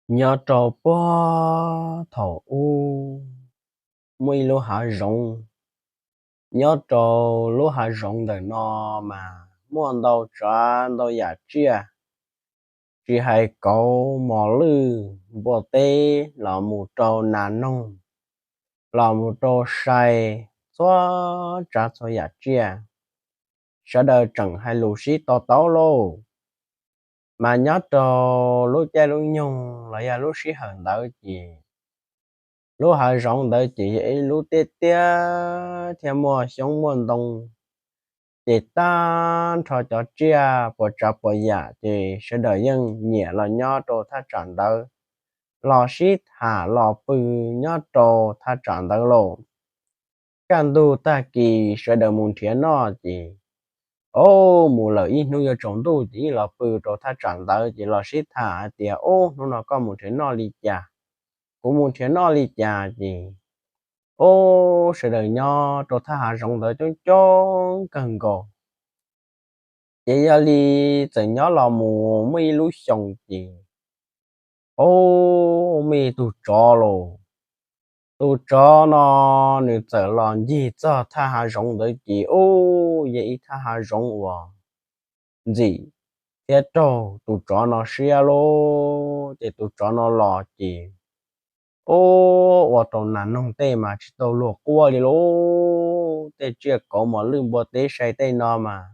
Nyob rau puag thaum ub, muaj ib lub hav zoov. Nyob rau lub hav zoov ntawm no mas muaj ntau tsav ntau yam tsiaj, tsis hais kauv mos lwj npua teb los mus rau nas noog, los mus rau sai, txhua tsav txhua yam tsiaj, sawv daws tseem hais lus sib to taub lauj. Mas nyob rau lub caij lub nyoog los yog lub sij hawm ntawd ces lub hav zoov ntawd ces yog ib lub tiaj tiaj thiab muaj xyoob muaj ntoo, ces tag nrho cov tsiaj puas tsav puas yam ces sawv daws yeej nyiam los nyob rau thaj tsam ntawd, los sib tham los pw nyob rau thaj tsam ntawd lauj. Kaj ntug tag kis sawv daws mus nrhiav noj ces, o, mus lawm ib hnub yuav tsaus ntuj ces yeej los pw rau thaj tsam ntawd ces los sib tham hais tias, Ub, hnub no koj mus nrhiav noj li cas, kuv mus nrhiav noj li cas ces, o, sawv daws nyob rau thaj hav zoov ntawd coob coob kawg nkaus. Ces yog li txawm nyob los mus muaj ib lub xyoos ces, o, muaj ib tug tsov lauj. Tus tsov no nws txawm los ncig txog thaj hav zoov ntawd ces, ub, yog ib thaj hav zoov uas ntxim thiab raug tus tsov no siab lauj. Ces tus tsov no los ces, ub, ua rau nas noog tej mas tsis tau luag quaj li lauj. Tej tsiaj kauv mos lwj npua teb sai tej no mas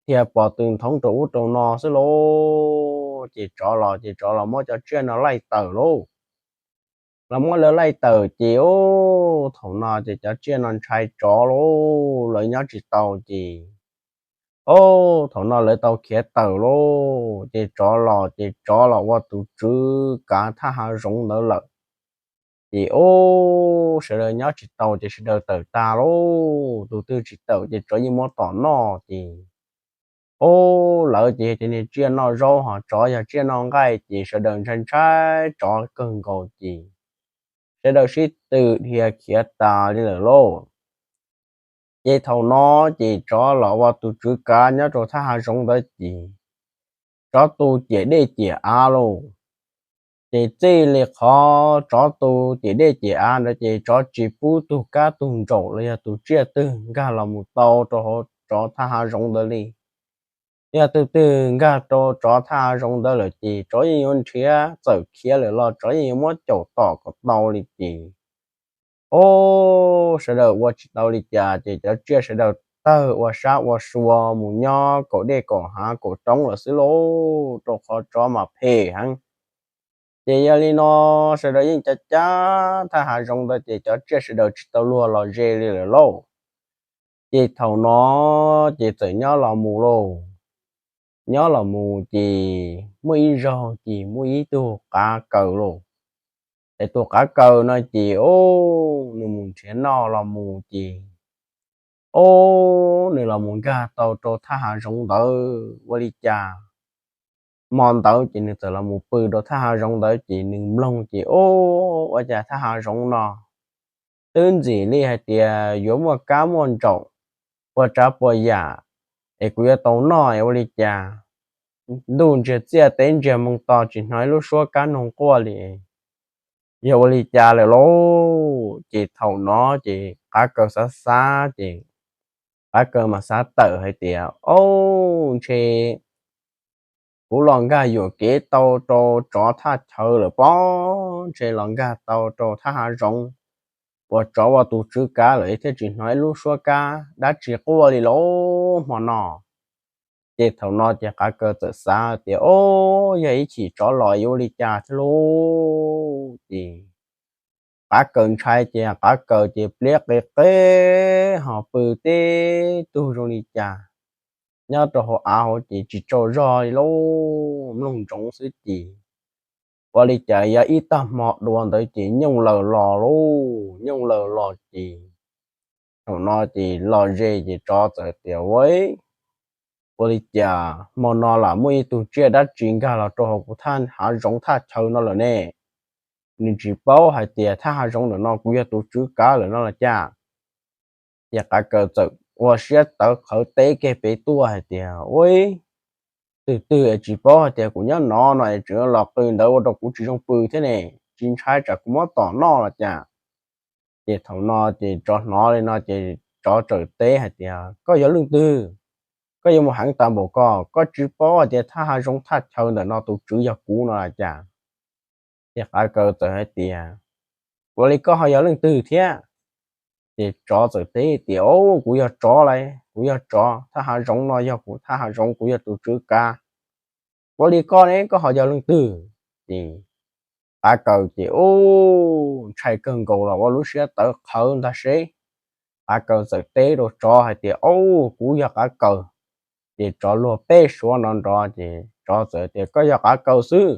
thiaj pom tw nthoob rau ub rau no xwb lauj. Ces tsov los ces tsov los muab cov tsiaj no laij tawm lauj. Los muab lawv laij tawm ces, ub, thaum no ces cov tsiaj no ntshai tsov lauj, lawv nyob tsis tau ces, ub, thaum no lawv tau khiav tawm lauj. Ces tsov los ces tsov los ua tus tswv kav thaj hav zoov ntawd lawm. Ces, ub, sawv daws nyob tsis tau ces sawv daws tawm tag lauj. Tus twg tsis tawm ces tsov yeej muab tom noj ces, ub, lawv ces yog cov niag tsiaj noj zaub ho tsov yog tsiaj noj nqaij ces sawv daws ntshai ntshai tsov kawg nkaus ces sawv daws sib tw dhia khiav tas li lawm lauj. Ces thaum no ces tsov los ua tus tswv kav nyob rau thaj hav zoov ntawd ces tsov tu ciam dej ciam av lauj. Ces txij li qhov tsov tu ciam dej ciam av ntawd ces tsov tsis pub tug kab tug ntsaum los yog tus tsiaj twg nkag los mus tau rau hauv tsov thaj hav zoov ntawd li. Yog tus twg nkag rau tsov thaj hav zoov ntawd lawm ces tsov yeej yuav nrhiav txawm khiav lawm los tsov yeej yuav muab caum tom kom tau li ces, ub, sawv daws ua tsis tau li cas ces cov tsiaj sawv daws tawg ua sab ua sua mus nyob kaum dej kaum hav kaum roob lawm xwb lauj, rau qhov tsov mas phem heev. Ces yog li no sawv daws yeej cov cab thaj hav zoov ntawd ces cov tsiaj sawv daws tsis tau luag los ze li lawm lauj. Ces thaum no ces txawm nyob los mus lauj. Nyob los mus ces muaj ib zaug ces muaj ib tug qav kaws lauj. Es tus qav kaws no ces, ub, nws mus nrhiav noj los mus ces, ub, nws los mus nkag tau rau thaj hav zoov ntawd ua li cas. Hmo ntawd ces nws txawm los mus pw rau thaj hav zoov ntawd ces nws mloog ces, ub, ua cas thaj hav zoov no twb ntxim li hais tias yuav muaj kab muaj ntsaum puas tsav puas yam es kuv yuav tau noj es ua li cas. Ntuj ntsiag txiaj teb ntsiag moo to tsis hnov ib lub suab kab noog quaj li, yog ua li cas lawm lauj? Ces thaum no ces qav kaws xav xav ces qav kaws mas xav tawm hais tias, ub, ntshe kuv los nkag yuam kev tau rau tsov thaj chaw lawm pob, ntshe los nkag tau rau thaj hav zoov uas tsov ua tus tswv kav lawm thiaj tsis hnov ib lub suab kab dab tsi quaj li lauj hmo no. Ces thaum no ces qav kaws txawm xav tias, ub, yog ib chim tsov los yuav ua li cas thiab lauj? Ces qav kaws ntshai ces qav kaws ces pliab qe qe ho pw teb tug zoo li cas nyob rau hauv av hauv ces tsis tsaug zog li lauj, mloog ntsoov xwb ces ua li cas yog ib tag hmo dua ntawd ces nyooj laws los lauj, nyooj laws los ces thaum no ces los ze ces tsov txawm tias, ua, ua li cas hmo no lam muaj ib tug tsiaj dab tsi nkag los rau hauv kuv thaj hav zoov thaj chaw no lawm ne? Nws tsis paub hais tias thaj hav zoov ntawm no kuv yog tus tswv kav lawm no los cas? Ces qav kaws txawm ua siab tawv qhawv teb kiag pem tuaj hais tias, ua, twg twg es tsis paub hais tias kuv nyob no no es tseem los qw ntawd ua rau kuv tsis zoo pw thiab ne, tsis ntshai tsam kuv muab tom noj los cas. Ces thaum no ces tsov hnov li no ces tsov txawm teb hais tias, Koj yog leej twg? Koj yuav mus heev tas npaum ko, koj tsis paub hais tias thaj hav zoov thaj chaw ntawm no tus tswv yog kuv no los cas? Ces qav kaws txawm hais tias, Ua li koj ho yog leej twg thiab? Ces tsov txawm teb tias, Au, kuv yog tsov lauj, kuv yog tsov, thaj hav zoov no yog kuv thaj hav zoov, kuv yog tus tswv kav. Ua li koj ne, koj ho yog leej twg? Ces qav kaws ces ub, ntshai kawg nkaus los ua lub siab tawv qhawv ntag seb. Qav kaws txawm teb rau tsov hais tias, Au, kuv yog qav kaws. Ces tsov luag peb suab no nrov ces tsov txawm tias, Koj yog qav kaws xwb?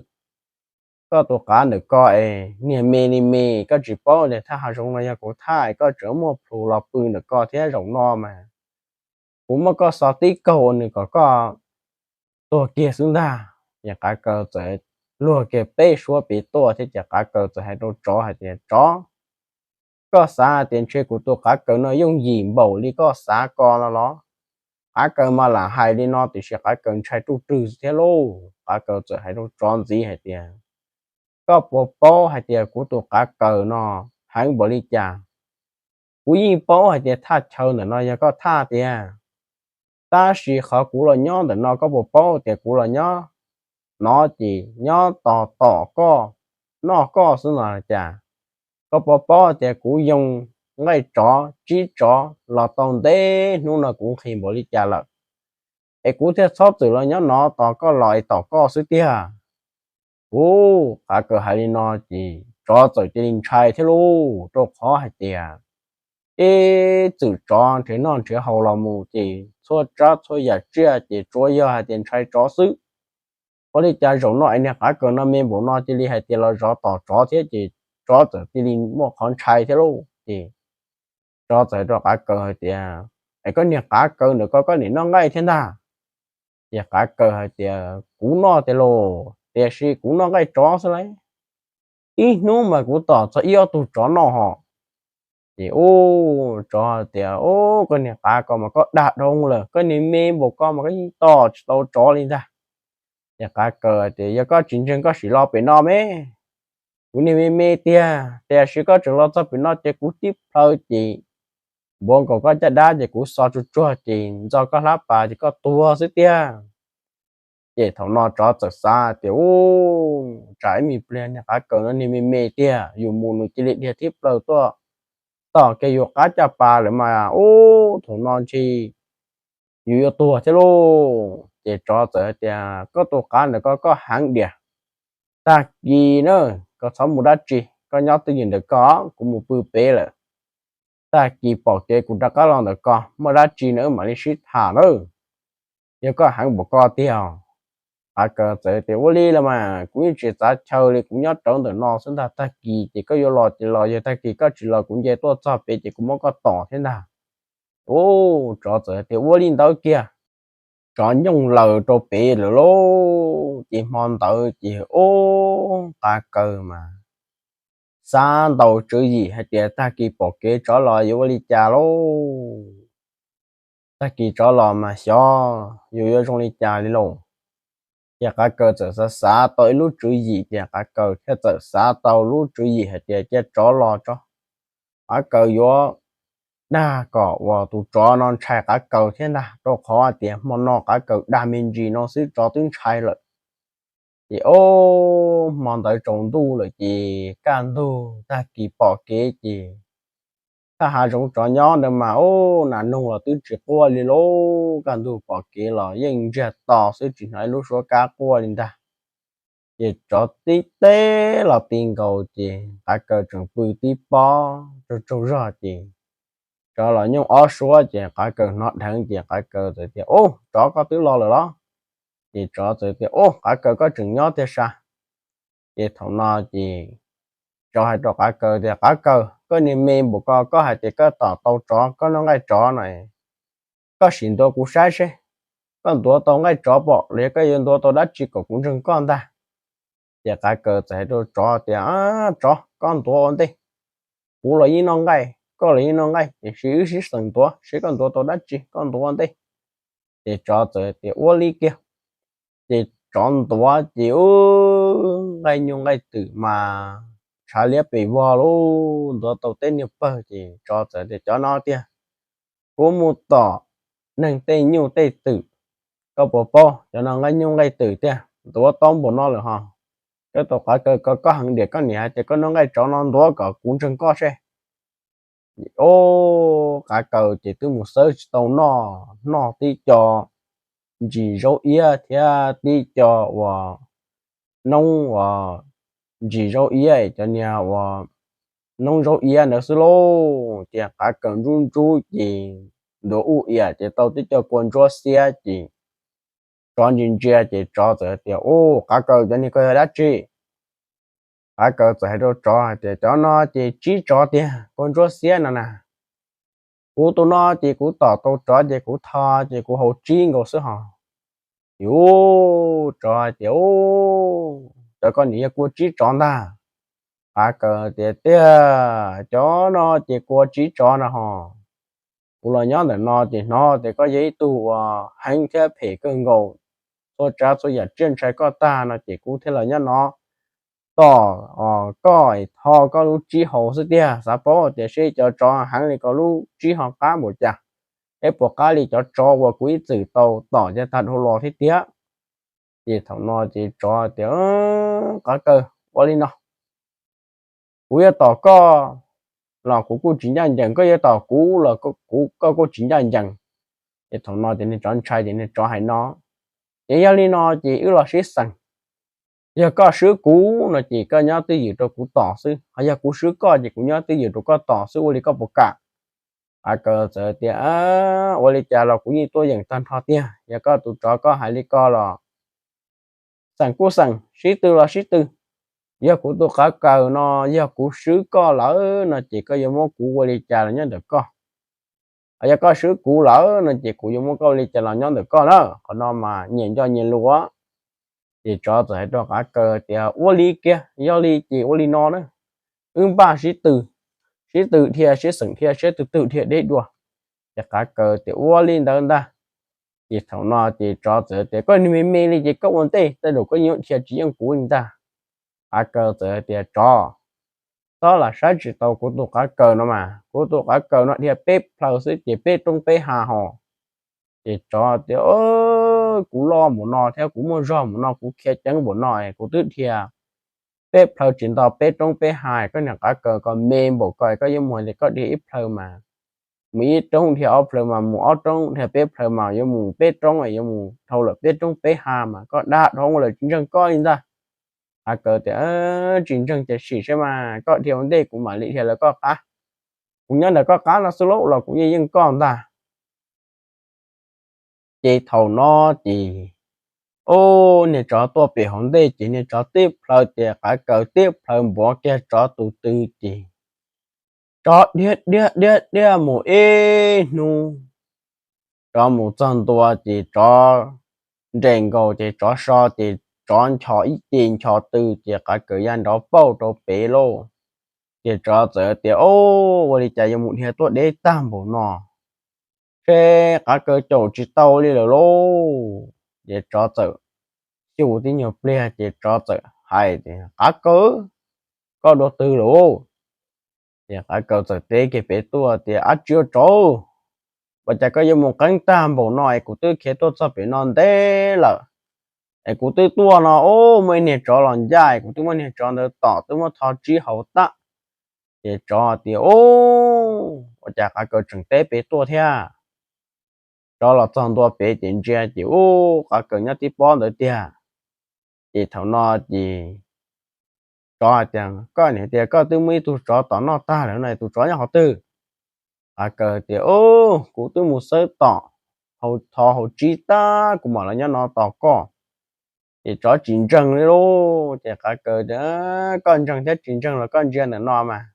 Koj tus qav ntawm ko es niag me li me, koj tsis paub tias thaj hav zoov no yog kuv thaj, koj tseem muaj plhus los pw ntawm ko thiab. Zaum no mas kuv muab koj xov tib kaug ua nws kom koj tuag kiag xwb ntag. Ces qav kaws txawm luag kiag peb suab pem tuaj thiab ces qav kaws txawm hais rau tsov hais tias, Tsov, koj xav tias ntshe kuv tus qav kaws no yooj yim npaum li koj xav ko no los? Qav kaws mas lam hais li no tiam sis qav kaws ntshai ruj rwg thiab lauj. Qav kaws txawm hais rau tsov ntxiv hais tias, Koj puas paub hais tias kuv tus qav kaws no heev npaum li cas? Kuv yeej paub hais tias thaj chaw ntawm no yog koj thaj tiag, tab sis qhov kuv los nyob ntawm no koj puas paub tias kuv los nyob no ces nyob tos tom koj, noj koj xwb no los cas? Koj puas paub tias kuv yoo nqaij tsov tsib tsov los tau ntev hnub no kuv nqhis npaum li cas lawm, es kuv thiaj txhob txwm los nyob no tos koj los es tom koj xwb tiag? Ub, qav kaws hais li no ces tsov txawm cia li ntshai thiab lauj, rau qhov hais tias ib txwm tsov nrhiav noj nrhiav haus los mus ces txhua tsav txhua yam tsiaj ces tsuas yog hais tias ntshai tsov xwb. Ua li cas zaum no es niag qav kaws no me npaum no cia li hais tias los zov tom tsov thiab ces tsov txawm cia li muaj qhov ntshai thiab lauj. Ces tsov txawm hais rau qav kaws hais tias, Es koj niag qav kaws ntawm ko koj nim noj nqaij thiab ntag? Ces qav kaws hais tias, Kuv noj tiag lauj, tiam sis kuv noj nqaij tsov xwb lauj. Ib hnub mas kuv tom txog ib ob tug tsov noj hos. Ces ub, tsov hais tias, Ub, koj niag qav ko mas koj dag dhau lawm, koj niag me npaum ko mas koj yeej tom tsis tau tsov li ntag. Ces qav kaws tias, Yog koj tsis ntseeg koj sim los pem no me, kuv niag me me tiag, tiam sis koj tseem los txog pem no ces kuv tib plhaw ces npuav nkaus koj caj dab ces kuv xo tsuag tsuag ces ntxo koj hlab pas ces koj tuag xwb tiag. Ces thaum no tsov txawm xav tias, Ub, tsam ib me pliag niag qav kaws no niag me me tiag, yus mus nws cia li dhia tib plhaw tuaj tom kiag yus qab caj pas lawm mas ub, thaum no ntshe yus yuav tuag thiab lauj. Ces tsov txawm tias, Koj tus qav ntawm ko koj heev diam. Tag kis na, koj txhob mus dab tsi, koj nyob twj ywm ntawm ko, kuv mus pw pem lawm. Tag kis pom kev kuv rov qab los ntawm ko, muaj dab tsi na mam li sib tham nawb. Yog koj heev npaum ko tiag. Qav kaws txawm tias, Ua li los mas kuv yeej tsis txav chaw li, kuv nyob rawv ntawm no xwb ntag, tag kis ces koj yuav los ces los, yog tag kis koj tsis los kuv nce tuaj txog pem ces kuv muab koj tom thiab ntag. Ub, tsov txawm tias, Ua li ntawd kiag. Tsov nyooj laws rau pem lawm lauj. Ces hmo ntawd ces ub, qav kaws mas xav ntau tswv yim hais tias tag kis pom kev tsov los yuav ua li cas lauj. Tag kis tsov los mas xyov yus yuav zoo li cas li lauj. Ces qav kaws txawm xav xav tau ib lub tswv yim, ces qav kaws thiaj txawm xav tau lub tswv yim hais tias cia tsov los tso, qav kaws yuav dag kom uas tus tsov no ntshai qav kaws thiab ntag, rau qhov tias hmo no qav kaws dag me ntsis no xwb tsov twb ntshai lawm. Ces ub, hmo ntawd tsaus ntuj lawm ces kaj ntug tag kis pom kev ces thaj hav zoov tsov nyob ntawd mas ub, nas noog los twb tsis quaj li lauj, kaj ntug pom kev los yeej ntsiag to xwb tsis hnov ib lub suab kab quaj li ntag. Ces tsov tib teb los ti nkaus ces qav kaws tseem pw tib pob tsaug tsaug zog ces tsov los nyooj ob suab ces qav kaws hnov dheev ces qav kaws txawm tias, Ub, tsov koj twb los lawm los? Ces tsov txawm tias, Ub, qav kaws koj tseem nyob tiag sas. Ces thaum no ces tsov hais rau qav kaws tias, Qav kaws, koj niag me npaum ko koj hais tias koj tom tau tsov, koj noj nqaij tsov no, koj sim ntuav kuv saib seb, koj ntuav tau nqaij tsov pom los yog koj yuav ntuav tau dab tsi kom kuv ntseeg koj ntag. Ces qav kaws txawm hais rau tsov tias, Tsov, koj ntuav ua ntej, kuv los yeej noj nqaij, koj los yeej noj nqaij, tiam sis wb sib xeem ntuav seb koj ntuav tau dab tsi, koj ntuav ua ntej. Ces tsov txawm tias, Ua li kiag. Ces tsov ntuav ces ub, nqaij nyuj nqaij twm mas tshav liab pes vog lauj, ntuav tau teb niag pawg ces tsov txawm tias, Cov no tiag, kuv mus tom neeg tej nyuj tej twm, koj puas paub? Cov no nqaij nyuj nqaij twm tiag, ntuav tau npaum no lawm ho. Koj tus qav kaws ko koj heev diam, koj niam hais tias koj noj nqaij tsov no, ntuav kom kuv ntseeg koj seb. Ub, qav kaws ces twb mus xawb tsis tau noj, noj tib co ntsis zaub iab thiab tib co uas noob uas ntsis zaub iab, cov niag uas noob zaub iab ntawd xwb lauj. Ces qav kaws ntsub ntsub ces ntuav ub iam ces tau tib co kua ntsuab xiab ces tsov ntsia ntsia ces tsov txawm tias, Ub, qav kaws, cov niag ko yog dab tsi? Qav kaws txawm hais rau tsov hais tias, Cov no ces tsib tsov tiag, kua ntsuab xiab no na. Kuv tus no ces kuv tom tau tsov ces kuv tho ces kuv haus tsib nkaus xwb hos. Ub, tsov hais tias, Ub, cov ko nim yog kua tsib tsov ntag. Qav kaws tias, Tiag, cov no ces kua tsib tsov na hos. Kuv los nyob ntawm no ces hnov tias koj yog ib tug uas heev thiab phem kawg nkaus, txhua tsav txhua yam tsiaj ntshai koj tag no ces kuv thiaj los nyob no tom koj, tho koj lub tsib haus xwb tiag. Xav paub tias seb cov tsov heev li koj lub tsib ho qab npaum cas, es puas qab li cov tsov uas kuv ib txwm tau tom cov tag dhau los thiab tiag. Ces thaum no ces tsov tias, Qav kaws, ua li no, kuv yuav tom koj los kuv kuj tsis ncaj ncees, koj yuav tom kuv los koj kuj tsis ncaj ncees. Ces thaum no ces niag tsov ntshai ces niag tsov hais no, Ces yog li no ces wb los sib xeem. Yog koj swb kuv no ces koj nyob twj ywm rau kuv tom xwb, ho yog kuv swb koj ces kuv nyob twj ywm rau koj tom xwb, ua li koj puas kam? Qav kaws txawm tias, Ua li cas los kuv yeej tuaj yeem tag nrho tiag, yog koj tus tsov koj hais li ko los xeem kuj xeem, sib tw los sib tw. Yog kuv tus qav kaws no, yog kuv swb koj lawm no ces koj yuav muab kuv ua li cas los nyob ntawm koj. Yog koj swb kuv lawm no ces kuv yuav muab koj ua li cas los nyob ntawm koj na. Qhov no mas nyias nco nyias lus. Ces tsov txawm hais rau qav kaws tias, Ua li kiag, yog li ces ua li no na, wb npaj sib tw, sib tw dhia, sib xeem dhia, sib tw twg dhia deb dua. Ces qav kaws tias, Ua li ntawd ntag. Ces thaum no ces tsov txawm tias, Koj niag me me li ces koj ua ntej, tej zaum koj yeej dhia tsis yeej kuv li ntag. Qav kaws txawm tias, Tsov, txhob lam saib tsis taus kuv tus qav kaws no mas, kuv tus qav kaws no dhia peb plhaw xwb ces peb roob peb hav hos. Ces tsov tias, Kuv loj npaum no thiab kuv muaj zog npaum no, kuv khiav ceev npaum no es kuv twb dhia peb plhaw tsis nto peb roob peb hav. Koj niag qav kaws ko me npaum ko es koj yuav mus li, koj dhia ib plhaw mas mus ib roob, dhia ob plhaw mas mus ob roob, dhia peb plhaw mas yuav mus peb roob es yuav mus dhau lawm peb roob peb hav mas koj dag dhau lawm, tsis ntseeg koj li ntag. Qav kaws tias, Tsis ntseeg ces sim seb mas, koj dhia ua ntej kuv mam li dhia lawv koj qab. Kuv nyob ntawm koj qab no xwb lauj, los kuv yeej yeej koj ntag. Ces thaum no ces, ub, niag tsov tuaj pem hauv ntej ces niag tsov tib plhaw ces qav kaws tib plhaw npuav kiag tsov tus tw ces tsov dhia dhia dhia dhia mus ib hnub, tsov mus txog ntua ces tsov nres nkaus ces tsov so ces tsov nchos ib ce nchos tw ces qav kaws ya nrov pauj rau pem lauj. Ces tsov txawm tias, Ub, ua li cas yuav mus dhia tuaj deb tag npaum no, seb qav kaws caum tsis tau li lawm lauj. Ces tsov txawm xyu tib nyuag pliag ces tsov txawm hais tias, Qav kaws, koj dua twg lawm? Ces qav kaws txawm teb kiag pem tuaj tias, Ab tsi ua tsov, ua cas koj yuav mus qeeb tag npaum no es kuv twb khiav tuaj txog pem no ntev lawm es kuv twb tuaj no, ub, muaj ib niag tsov los ncaj es kuv twb muab niag tsov ntawd tom twb muab tho tsib hau tag. Ces tsov tias, Ub, ua cas qav kaws tseem teb pem tuaj thiab? Tsov los txog ntua pem ces ntsia ces ub, qav kaws nyob tib pob ntawd tiag. Ces thaum no ces tsov hais tias, Koj niam tias koj twb muab ib tug tsov tom noj tag lawm no, tus tsov nyob qhov twg? Qav kaws tias, Ub, kuv twb mus xawb tom, thov hauv tsib tag kuv mam los nyob no tos koj. Ces tsov tsis ntseeg li lauj. Ces qav kaws tias, Koj ntseeg thiab tsis ntseeg los koj ntsia ntawm no mas,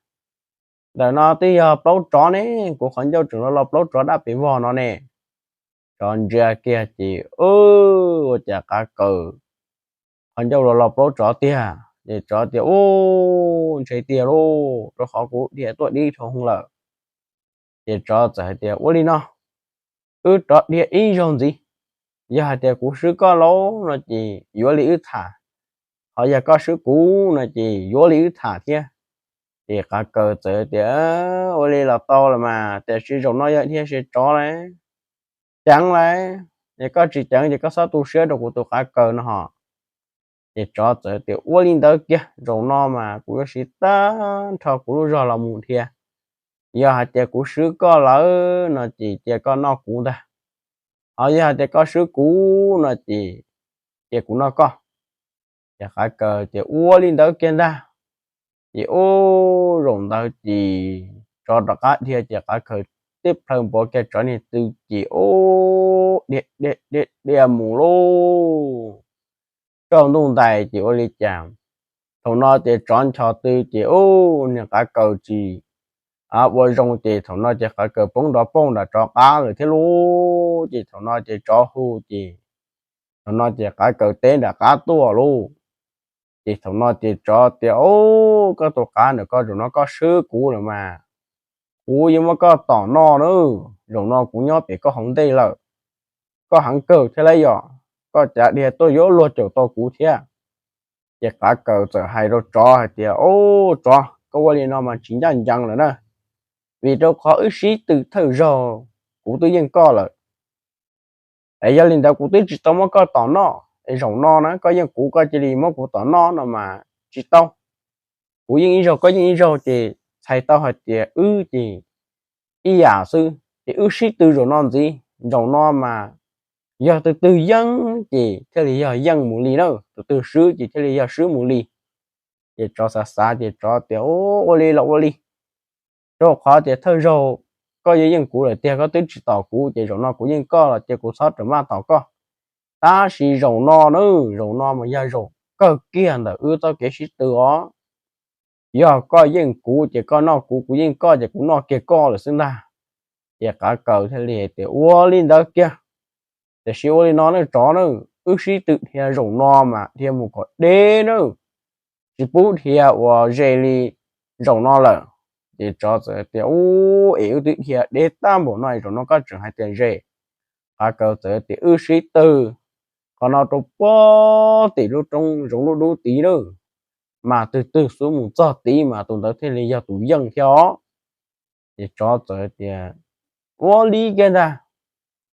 ntawm no twb yog plaub tsov ne, kuv qhov ncauj tseem los los plaub tsov dab pes vog no ne. Tsov ntsia kiag ces, ub, ua cas qav kaws qhov ncauj los los plaub tsov tiag. Ces tsov tias, Ub, ntshe tiag lauj, rau qhov kuv dhia tuaj dib dhau lawm. Ces tsov txawm hais tias, Ua li no, wb rov dhia ib zaug ntxiv, Yog hais tias kuv swb koj lauj no ces yuav li wb tham, ho yog koj swb kuv no ces yuav li wb tham thiab. Ces qav kaws txawm tias, Ua li los tau los mas, tiam sis zaum no yog dhia se tsov lawm, ceev lawm, es koj tsis ceev ces koj txhob tu siab rau kuv tus qav kaws no ho. Ces tsov txawm tias, Ua li ntawd kiag, zaum no mas kuv yuav siv tag nrho kuv lub zog los mus dhia. Yog hais tias kuv swb koj lawm no ces cia koj noj kuv ntag, ho yog hais tias koj swb kuv no ces cia kuv noj koj. Ces qav kaws tias, Ua li ntawd kiag ntag. Ces ub, zaum ntawd ces tsov rov qab dhia ces qav kaws tib plhaw npuav kiag tsov niag tw ces ub, dhia dhia dhia mus lauj. Tsaus ntuj ntais ces ua li cas, thaum no ces tsov nchos tw ces ub, niag qav kaws tsis ua zoo ces thaum no ces qav kaws poob nrov pauj nram tsov qab lawm thiab lauj. Ces thaum no ces tsov hu ces thaum no ces qav kaws teb nram qab tuaj lauj. Ces thaum no ces tsov tias, Ub, koj tus qav ntawm koj, zaum no koj swb kuv lawm mas, kuv yuav muab koj tom noj na. Zaum no kuv nyob pem koj hauv ntej lawm, koj heev kawg thiab lauj, yog koj cav dhia tuaj yuav luag caum tau kuv thiab. Ces qav kaws txawm hais rau tsov hais tias, Ub, tsov, koj ua li no mas tsis ncaj ncees lawm na, vim rau qhov wb sib tw thawj zaug kuv twb yeej koj lawm. Es yog li ntawd kuv twb tsis tau muab koj tom noj, es zaum no na koj yeej kuv koj cia li muab kuv tom noj no mas tsis tau. Kuv yeej ib zaug koj yeej ib zaug ces txhais tau hais tias wb ces ib yam xwb, ces wb sib tw zaum no ntxiv. Zaum no mas yog tus twg yeej ces thiaj li yog yeej mus li na, tus twg swb ces thiaj li yog swb mus li. Ces tsov xav xav ces tsov tias, Ua li los ua li, rau qhov tias thawj zaug koj yeej yeej kuv lawm tiag, koj twb tsis tom kuv, ces zaum no kuv yeej koj los ces kuv txhob rawm maj tom koj. Tab sis zaum no na, zaum no mas yog zaum kawg kiag ntawm wb txoj kev sib tw os. Yog koj yeej kuv ces koj noj kuv, kuv yeej koj ces kuv noj kiag koj lawm xwb ntag. Ces qav kaws thiaj li hais tias, Ua li ntawd kiag, tiam sis ua li no na tsov na, wb sib tw dhia zaum no mas dhia mus kom deb na, tsis pub dhia ua ze li zaum no lawm. Ces tsov txawm tias, Ub, es wb twb dhia deb tag npaum no es zaum no koj tseem hais tias ze? Qav kaws txawm tias, Wb sib tw qhov no rau puag tim lub roob zoov lub dub tid na, mas tus twg xub mus txog tid mas tus ntawd thiaj li yog tus yeej thiab os. Ces tsov txawm tias, Ua li kiag ntag.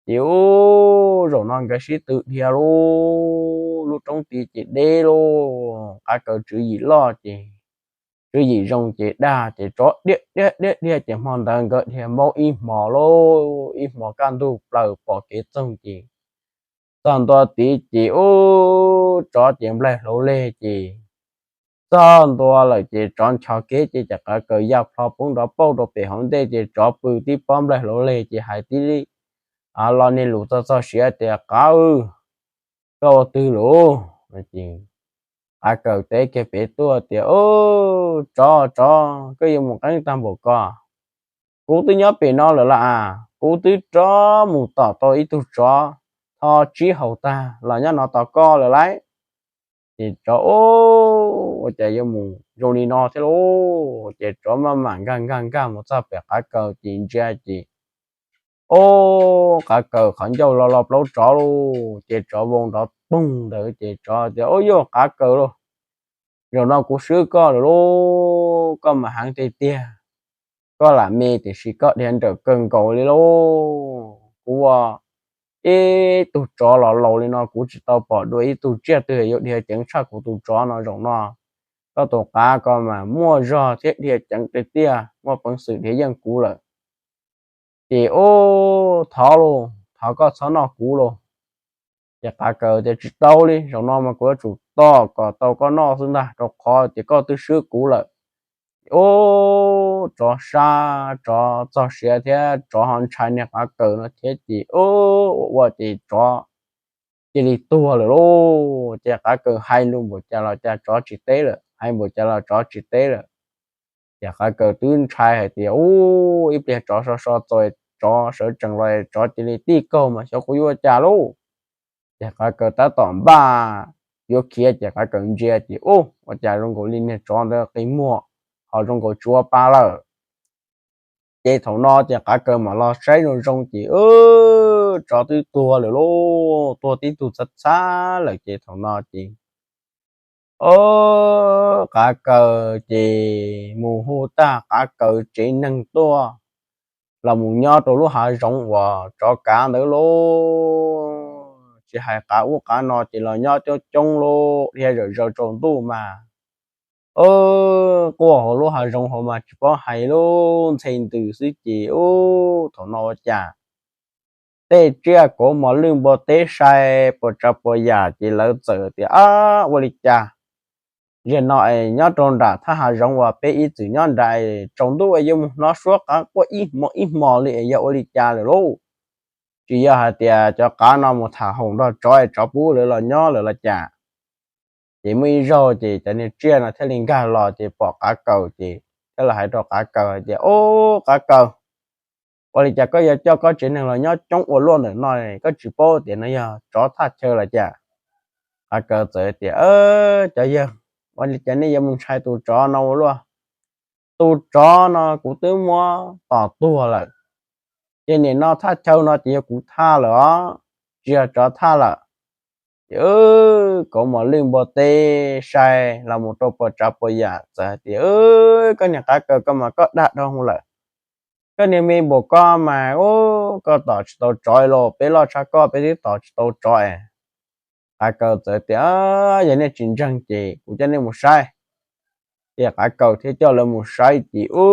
Ces ub, zaum no nkawd sib tw dhia lauj, lub roob tid ces deb lauj, qav kaws tswv yim loj ces, tswv yim zoo ces dag ces tsov dhia dhia dhia dhia ces hmo ntawd nkawd dhia npaub ib hmos lauj, ib hmos kaj ntug plaws pom kev txoog ces txog ntua tid ces ub, tsov ces nplaig hlauv leg ces txog ntua lawm ces tsov nchos kev ces, ces qav kaws ya plho poob nrov pauj rau pem hauv ntej ces tsov pw tib pob nplaig hlauv leg ces hais tib lo niag lus txog txog siav tias, Qav, koj ua twg lauj? Qav kaws teb kiag pem tuaj tias, Tsov, tsov, koj yuav mus qeeb tag npaum ko? Kuv twb nyob pem no lawm lauj as, kuv twb rov mus tom tau ib tug tsov tho tsib haus tag los nyob no tos koj lawm lauj. Ces tsov, Ua cas yuav mus zoo li no thiab lauj? Ces tsov maj mam nkag nkag nkag mus txog pem qav kaws ces ntsia ces, ub, qav kaws qhov ncauj lo lo plaub tsov lauj. Ces tsov vau nrov poog ntawd ces tsov tias, Ub, yog qav kaws lauj, zaum no kuv swb koj lawm lauj, koj mas heev tiag tiag. Koj lam me tiam sis koj dhia nrawm kawg nkaus li lauj. Kuv ua ib tug tsov los laus li no kuv tsis tau pom dua ib tug tsiaj twg yuav dhia ceev tshaj kuv tus tsov no. Zaum no koj tus qav ko mas muaj zog thiab dhia ceev tiag tiag, muaj peev xwm dhia yeej kuv lawm. Ces ub, thov lauj, thov koj txhob noj kuv lauj. Ces qav kaws tias, Tsis tau li, zaum no mas kuv yuav tsum tos kom tau koj noj xwb ntag, rau qhov tias koj twb swb kuv lawm. Ub, tsov sab, tsov txog siav thiab tsov ho ntshai niag qav kaws no thiab ces ub, ua ua ces tsov cia li tuag lawm lauj. Ces qav kaws hais lus npaum cas los cas tsov tsis teb lawm, hais npaum cas los tsov tsis teb lawm. Ces qav kaws twb ntshai hais tias, Ub, ib pliag tsov so so txog, tsov sawv tsees los tsov cia li tij kaug mas xyov kuv yuav ua cas lauj. Ces qav kaws tab tom npaj yuav khiav ces qav kaws ntsia ces ub, ua cas zoo nkaus li niag tsov ntawd qi muag ho zoo nkaus tsis ua pa lawm. Ces thaum no ces qav kaws mam los saib zoo zoo ces ub, tsov twb tuag lawm lauj, tuag tib tug txhav txhav lawm. Ces thaum no ces, o, qav kaws ces mus hu tag qav kaws tsev neeg tuaj los mus nyob rau lub hav zoov uas tsov kav ntawd lauj. Tsis hais qav ub qav no ces los nyob coob coob lauj, dhia zom zaws tsaus ntuj mas, o, quaj hauv lub hav zoov hauv mas tsis paub hais lub ntxhe ntws xwb ces, u, thaum no ua cas tej tsiaj kauv mos lwj npua teb sai puas tsav puas yam ces lawv txawm tias, ab, ua li cas zaum no es nyob rau nram thaj hav zoov uas peb ib txwm nyob nram es tsaus ntuj es yuav mus hnov suab qav quaj ib hmo ib hmo li es yog ua li cas lawm lauj? Tsis yog hais tias cov qav no mus tham hoom nrog tsov es tsov pub lawv los nyob lawm los cas? Ces muaj ib zaug ces cov niag tsiaj no thiaj li nkag los ces pom qav kaws ces thiaj los hais rau qav kaws hais tias, o, qav kaws, ua li cas koj yuav coj koj tsev neeg los nyob coob ua luaj ntawm no, koj tsis paub tias no yog tsov thaj chaw los cas? Qav kaws txawm tias, cov yawg, ua li cas nej yuav mus ntshai tus tsov no ua luaj? Tus tsov no kuv twb muab tom tuag lawm, ces nim no thaj chaw no ces yog kuv thaj lawm os, tsis yog tsov thaj lawm. Ces kauv mos lwj npua teb sai los mus rau puas tsav puas yam txawm hais tias, koj niag qav kaws koj mas koj dag dhau lawm, koj niag me npaum koj mas, u, koj tom tsis tau tsov los peb loj tshaj koj peb twb tom tsis tau tsov es. Qav kaws txawm tias, yog nej tsis ntseeg ces kuv coj nej mus saib. Ces qav kaws thiaj coj lawv mus saib ces, u,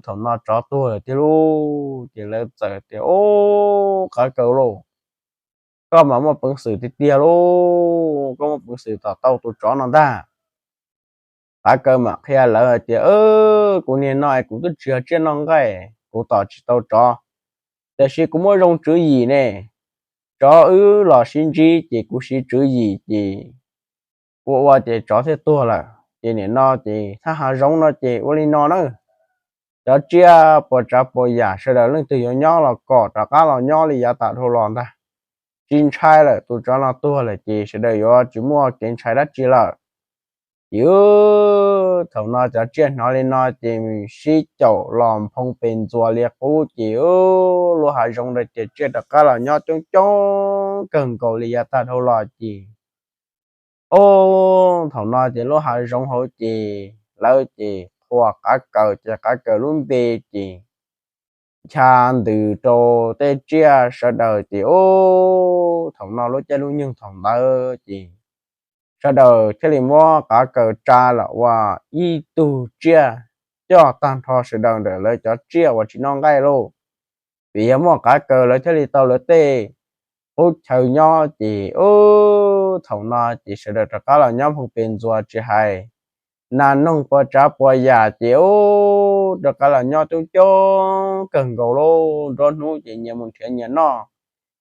thaum no tsov tuag lawm tiag lauj. Ces lawv txawm tias, u, qav kaws lauj, koj mas muaj peev xwm tiag tiag lauj, koj muaj peev xwm tom tau tus tsov no ntag. Qav kaws mam qhia lawv hais tias, kuv niag no es kuv twb tsis yog tsiaj noj nqaij, kuv tom tsis tau tsov, tiam sis kuv muaj zoo tswv yim ne. Tsov wb los sib ntsib ces kuv siv tswv yim ces ua ua ces tsov thiaj tuag lawm. Ces nim no ces thaj hav zoov no ces ua li no na, cov tsiaj puas tsav puas yam sawv daws leej twg yuav nyob los kom rov qab los nyob li yav tag dhau los ntag. Tsis ntshai lawm, tus tsov no tuag lawm ces sawv daws yuav tsis muaj kev ntshai dab tsi lawm. Ces thaum no cov tsiaj hnov li no ces sib caum los nphoo pes ntxuas li qub ces lub hav zoov ntawd ces tsiaj rov qab los nyob coob coob kawg nkaus li yav tag dhau los ces, o, thaum no ces lub hav zoov hauv ces lawv ces qhuas qav kaws ces qav kaws lub npe ces ncha ntws rau tej tsiaj sawv daws ces, o, thaum no lub caij lub nyoog thaum ntawd ces sawv daws thiaj li muab qav kaws tsa los ua ib tug tsiaj coj tag nrho sawv daws ntawm lawv cov tsiaj uas tsis noj nqaij lauj. Vim yog muaj qav kaws lawv thiaj li tau lawv tej qub chaw nyob ces, u, thaum no ces sawv daws rov qab los nyob nphoo pes ntxuas tsis hais nas noog puas tsav puas yam ces, u, rov qab los nyob coob coob kawg nkaus lauj. Nruab hnub ces nyias mus nrhiav nyias noj,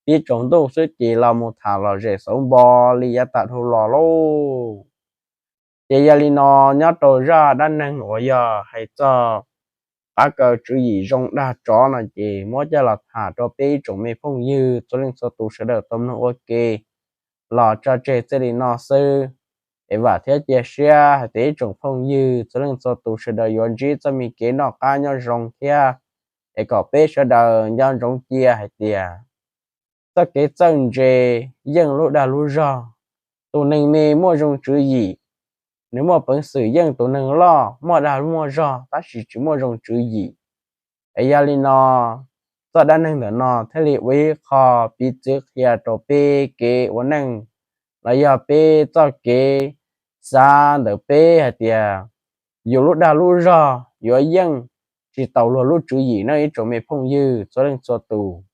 tib tsaus ntuj xwb ces los mus tham lom zem xauv npo li yav tag dhau los lauj. Ces yog li no, nyob rau zaj dab neeg uas yog hais txog qav kaws tswv yim zoo dag tsov no ces muab coj los tham rau peb ib tsoom me phooj ywg txhua leej txhua tus sawv daws tau mloog ua ke los tso tseg txij li no xwb. Es vam thiab cia siab hais tias ib tsoom phooj ywg txhua leej txhua tus sawv daws yuav ntsib txoj me kev noj qab nyob zoo thiab, es kom peb sawv daws nco ntsoov cia hais tias txoj kev txawj ntse yeej lub dag lub zog. Tus neeg me muaj zoo tswv yim, nws muaj peev xwm yeej tus neeg loj muaj dag muaj zog tab sis tsis muaj zoo tswv yim. Es yog li no, txoj dab neeg ntawm no thiaj li ua ib qho piv txwv qhia rau peb kev ua neej los yog peb txoj kev xav ntawm peb hais tias yus lub dag lub zog yuav yeej tsis tau luag lub tswv yim nawb ib tsoom me phooj ywg txhua leej txhua tus.